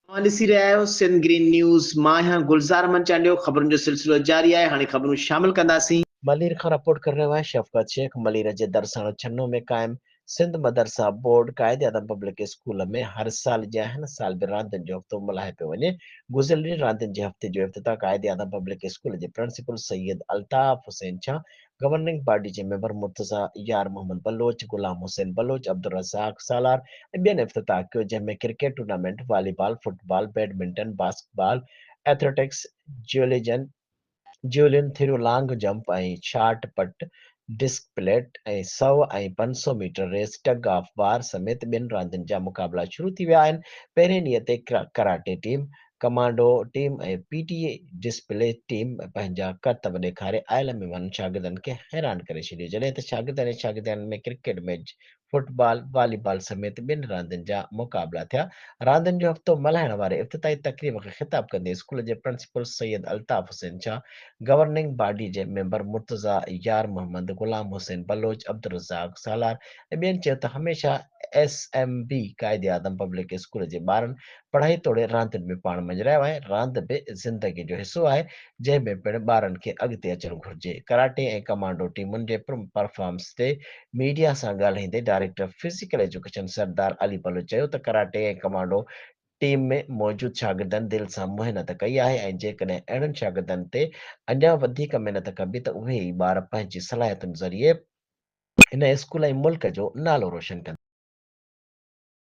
اوهان ڏسي رهيا آهيو سنڌ گرين نيوز، مان آهيان گلزار احمد چانڊيو، خبرن جو سلسلو جاري آهي، هاڻي خبرون شامل ڪنداسين. ملير کان رپورٽ ڪري رهيو آهي شفقت شيخ، ملير جي درساڻو ڇنو ۾ قائم Sindh Madrasa board Quaid Azam public school ۾ هر سال جيان هن سال به راندين جو هفتو ملهايو پيو وڃي، گذريل ڏينهن راندين جي هفتي جو افتتاح قائد اعظم پبلڪ اسڪول جي principal Syed Altaf Hussain Shah governing body جي ميمبر مرتضيٰ يار محمد بلوچ، غلام حسين بلوچ، عبدالرزاق سالار ۽ ٻين افتتاح ڪيو، جنهن ۾ cricket tournament, volleyball, football, badminton, basketball, athletics, javelin, javelin throw, long jump ۽ shot put, discus plate ۽ 100 ۽ 500 metre race, tug of war سميت ٻين راندين جا مقابلا شروع ٿي ويا آهن، پهرين ڏينهن تي karate team, commando team ۽ P T A display team پنهنجا ڪرتب ڏيکاري آيل مهمانن شاگردن کي حيران ڪري ڇڏيو جڏهن ته شاگردن ۽ شاگردياڻين ۾ cricket match, football, volleyball سميت ٻين راندين جا مقابلا ٿيا. راندين جو هفتو ملهائڻ واري افتتاحي تقريب کي خطاب ڪندي اسڪول جي principal Syed Altaf Hussain Shah, governing body جي ميمبر مرتضيٰ يار محمد، غلام حسين بلوچ، عبدالرزاق سالار ۽ ٻين چيو ته هميشه S M B Quaid Azam public school جي ٻارن پڙهائي توڙي راندين ۾ پاڻ مڃرايو آهي، راند به زندگي جو حصو آهي، جنهن ۾ پڻ ٻارن کي اڳتي اچڻ گهرجي. ڪراٽي ۽ ڪمانڊو ٽيمن جي پرفارمنس تي ميڊيا سان ڳالهائيندي director physical education Sardar Ali Baloch چيو ته ڪراٽي ۽ ڪمانڊو ٽيم ۾ موجود شاگردن دل سان محنت ڪئي آهي ۽ جيڪڏهن اهڙن شاگردن تي اڃا وڌيڪ محنت ڪبي ته اهي ئي ٻار پنهنجي صلاحيتن ذريعي هن اسڪول ۽ ملڪ جو نالو روشن ڪندا.